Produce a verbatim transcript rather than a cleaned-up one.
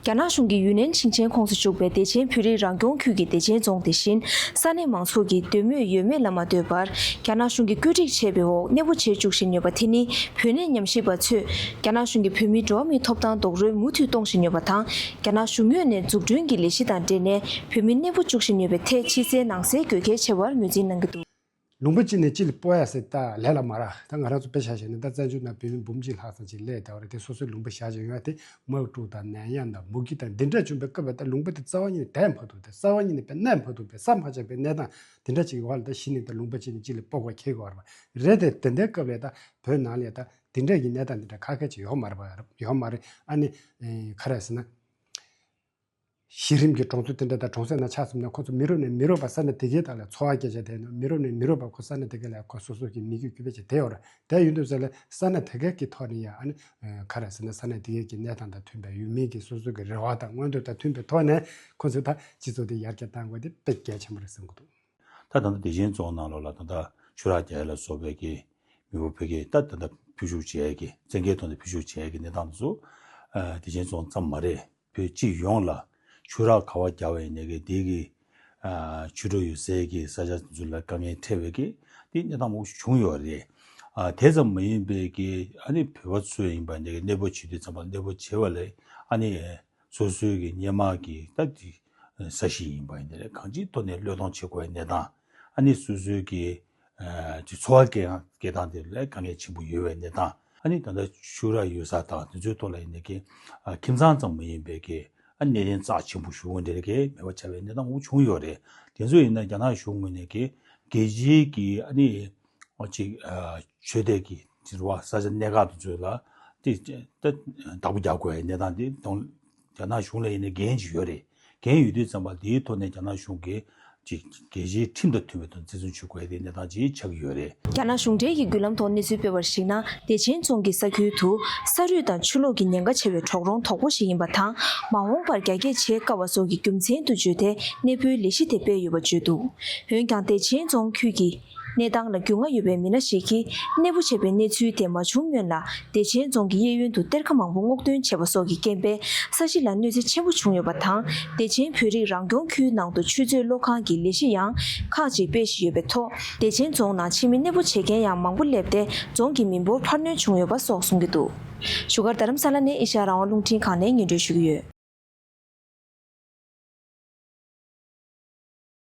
རྒྱ་ནག་གཞུང་གིས་ཡུན་ནན་ཞིང་ཆེན་ཁོངས་སུ་བཅུག་པའི་བདེ་ཆེན་བོད་རིགས་རང་སྐྱོང་ཁུལ་གྱི་བདེ་ཆེན་རྫོང་དེ་བཞིན་ས་གནས་མང་ཚོགས་ཀྱི་འདོད་མོས་ཡོད་མེད་ལ་མ་ལྟོས་པར། རྒྱ་ནག་གཞུང་གིས་བཀོད་སྒྲིག་བྱས་པའི་འོག་གནས་སྤོ་བྱེད་བཅུག་བཞིན་ཡོད་པ་དེ་ནི། བོད་གནས་ཉམས་ཞིབ་པ་ཚོས་རྒྱ་ནག་གཞུང་གིས་བོད་མིའི་འགྲོ་བ་མིའི་ཐོབ་ཐང་རྡོག་རོལ་མུ་མཐུད་གཏོང་བཞིན་ཡོད་པ་དང་། རྒྱ་ནག་གཞུང་ངོས་ནས་འཛུགས་སྐྲུན་གྱི་ལས་གཞི་དང་འབྲེལ་ནས་བོད་མི་གནས་སྤོ་བཅུག་བཞིན་ཡོད་པའི་ཐད་ཕྱི་གསལ་ནང་གསལ་དགོས་གལ་ཆེ་བར་ངོས་འཛིན་གནང་གི་འདུག། ལུང་པ་གཅིག་ནས་གཅིག་ལ་སྤོ་ཡ་ཟེར་ད་ལས་སླ་མ་རེད། ད་ང་རང་ཚོ་དཔེ་ཆ་བཞག་ན་ད་བཙན་བྱོལ་ནང་བོད་མི་འབུམ་གཅིག་ལྷག་ཙམ་ཅིག་སླེབས་བསྡད་པ་རེད། དེ་སོ་སོའི་ལུང་པ་བཞག་བཞག་ཡོད་དེ་དམག་འཁྲུག་དང་ནད་ཡམས་དང་མུ་གེ་དང་འདི་འདྲ་བྱུང་བའི་སྐབས་ལ་ད་ལུང་པ་དེ་རྩ་བ་ཉིད་ནས་བསྡད་མ་ཐུབ། དེ་རྩ་བ་ཉིད་ནས་དཔེ་གནས་མ་ཐུབ་པའི་ས་མ་ཆགས་པའི་གནས་སྟངས་དེ་འདྲ་ཅིག་གི་འོག་ལ་ད་གཞི་ནས་ད་ལུང་པ་གཅིག་ནས་གཅིག་ལ་སྤོ་དགོས་ཁེལ་དགོས་པ་རེད། དེ་འདྲའི་སྐབས་ལ་ད་བོད་ནང་ལ་ད་དེ་འདྲ་གི་གནས་སྟངས་དེ་འདྲ་ཁ་ཁ་ཅིག་ཡོད་མ་རེད་པ། ཡོད་མ་རེད། ཨ་ནི་ག་རེ་ཟེར་ན། གཞི་རིམ་གྱི་གྲོང་ཚོ་དེ་འདྲ་དང་གྲོང་གསེབ་ནང་ཆ་མཚོན་ན་ཁོ་ཚོ་མི་རབས་ནས་མི་རབས་བར་ས་གནས་དེ་གའི་དག་ལ་འཚོ་བ་སྐྱེལ་བྱ་དེ་ནི་མི་རབས་ནས་མི་རབས་བར་ཁོ་ས་གནས་དེ་གའི་ལ་ཁོ་སོ་སོ་གི་མི་རྒྱུད་ཀྱི་དཔེ་ཆ་དེ་ཡོད་རེད། དེ་ཡིན་དུས་ཙམ་ལ་ས་གནས་དེ་གའི་གི་ཐོག་ནས་ཡང་ཨ་ནི་ག་རེ་ཟེར་ན་ས་གནས་དེ་གའི་གི་གནས་སྟངས་དང་མཐུན་པའི་ཡུལ་མི་གི་སོ་སོ་གི་རེ་བ་དང་མངོན་འདོད་དང་མཐུན་པའི་ཐོག་ནས་ཁོ་ཚོས་ད་སྤྱི་ཚོགས་དེ་ཡར་རྒྱས་གཏང་དགོས་དེ་དཔེ་གལ་ཆེན་པོ་རེད་བསམ་གི་འདུག། ད་ད་ལྟ་བདེ་ཆེན་རྫོང་ནང་ལོགས་ལ་ད་ལྟ་ཆུ་རགས་རྒྱག་ཡ་ལ་སོགས་པའི་གི་མི་འབོར་འཕེལ་རྒྱས་ད་ད་ལྟ་འཕེལ་ཤུགས་ཆེ་ཡ་གི་བཙན་རྒྱལ་ཐོག་ནས་འཕེལ་ཤུགས་ཆེ་ཡ་གི་གནས་སྟངས་དེ་ཚོ་ཨ་བདེ་ཆེན་རྫོང་ཙམ་མ་རེད། བོད་སྤྱི་ཡོངས་ལ་ཆུ་རགས་ག་བ་རྒྱག་པ་ཡིན་ནའི་གི་དེ་གི་ཨ་ཆུ་འགྲོ་ཡོད་སའི་གི་ས་ཆ་དེ་ཚོ་ལ་དཀའ་ངལ་འཕྲད་པའི་གི་དེ་གནས་སྟངས་མང་པོ་བྱུང་ཡོད་རེད། ཨ་དེ་ཙམ་མ་ཡིན་པའི་གི་ཨ་ནི་བོད་པ་ཚོ་ཡིན་པ་ནས་གི་གནས་སྤོ་བྱེད་དུས་ཙམ་པ་གནས་སྤོ་བྱེད་པ་ལ་ཨ་ནི་སོ་སོའི་གི་སྔོན་མ་གི་ད་དེ་ས་གཞི་ཡིན་པ་ཡིན་ནའི་གང་ཅིའི་ཐོག་ནས་བློས་གཏོང་བྱེད་དགོས་པའི་གནས་སྟངས། ཨ་ནི་སོ་སོའི་གི་ཨ་ཅིག་འཚོ་བ་སྐྱེལ་སྟངས་དེ་ལ་དཀའ་ངལ་ཆེན་པོ་ཡོད་པའི་གནས་སྟངས། ཨ་ནི་ད་ལྟ་ཆུ་རགས་ཡོད་ས་དང་དེ་ཚོའི་ཐོག་ལ་ཡིན་ནའི་གི་ཨ་ཁྱིམ་ཚང་ཙམ་མ་ཡིན་པའི་གི་ཨ་གནས་རིན་རྩ་ཆེན་པོ་ཞུ་འོང་དེ་ལ་གི་མེད་པ་ཆགས་པའི་གནས་སྟངས་མང་པོ་བྱུང་ཡོད་རེད། དེ་ཚོ་ཡིན་ན་རྒྱ་ནག་གཞུང་ངོས་ནས་གི་རྒྱལ་སྤྱིའི་གི་ཨ་ནི་ཨོ་ཅིག་ཨ་ཆོས་དད་ཀྱི་ཟེར་བ་ས་ཆ་གནས་སྐབས་དེ་ཚོ་ལ་དེ་ད་བདག་པོ་རྒྱག་དགོས་པའི་གནས་སྟངས་དེ་དང་རྒྱ་ནག་གཞུང་ལ་ཡིན་ན་འགན་ཅིག་ཡོད་རེད། འགན་ཡོད་དུས་ཙམ་པ་དེའི་ཐོག་ནས་རྒྱ་ནག་གཞུང་གིས་ཅིག་རྒྱལ་སྤྱིའི་ཁྲིམས་དང་མཐུན་པའི་ཐོག་བཙན་བཟུང་བྱེད་དགོས་པའི་གནས་སྟངས་ཅིག་ཆགས་ཀྱི་ཡོད་རེད། རྒྱ་ནག་གཞུང་འབྲེལ་གྱི་བརྒྱུད་ལམ་ཐོག་གནས་ཚུལ་སྤེལ་བར་གཞིགས་ན། བདེ་ཆེན་རྫོང་གི་ས་ཁུལ་དུ་ས་རུད་དང་ཆུ་ལོག་གི་ཉེན་ཁ་ཆེ་བའི་གྲོག་རོང་དོག་པོ་ཞིག་ཡིན་པ་དང་། མ་འོངས་པར་རྒྱ་སྐྱེད་བྱེད་དཀའ་བ་སོགས་ཀྱི་རྒྱུ་མཚན་དུ་བརྗོད་དེ་གནས་སྤོའི་ལས་གཞི་དེ་སྤེལ་ཡོད་པ་བརྗོད་འདུག། འོན་ཀྱང་བདེ་ཆེན་རྫོང་ཁུལ་གྱི་གནས་སྟངས་ལ་རྒྱུས་མངའ་ཡོད་པའི་མི་སྣ་ཞིག་གིས་གནས་སྤོ་བྱས་པའི་གནས་ཚུལ་དེ་མ་བྱུང་སྔོན་ལ། བདེ་ཆེན་རྫོང་གི་གཡས་གཡོན་དུ་གཏེར་ཁ་མང་པོ་སྔོག་འདོན་བྱས་པ་སོགས་ཀྱི་རྐྱེན་པས་ས་གཞི་ལ་གནོད་འཚེ་ཆེན་པོ་བྱུང་ཡོད་པ་དང་། བདེ་ཆེན་བོད་རིགས་རང་སྐྱོང་ཁུལ་ནང་དུ་ཆུ་མཛོད་གློག་ཁང་གི་ལས་གཞི་ཡང་ཁག་ཅིག་སྤེལ་བཞིན་ཡོད་པའི་ཐོག། བདེ་ཆེན་རྫོང་ནང་ཕྱི་མི་གནས་སྤོ་བྱེད་མཁན་ཡང་མང་པོ་སླེབས་ཏེ་རྫོང་གི་མི་འབོར་འཕར་སྣོན་བྱུང་ཡོད་པ་སོགས་གསུང་གི་འདུག། བཞུགས་སྒར་རྡ་རམ་ས་ལ་ནས་ཨེ་ཤ་ཡ་རང་དབང་རླུང་འཕྲིན་ཁང་ནས་སྙན་སྒྲོན་ཞུ་གི་ཡོད།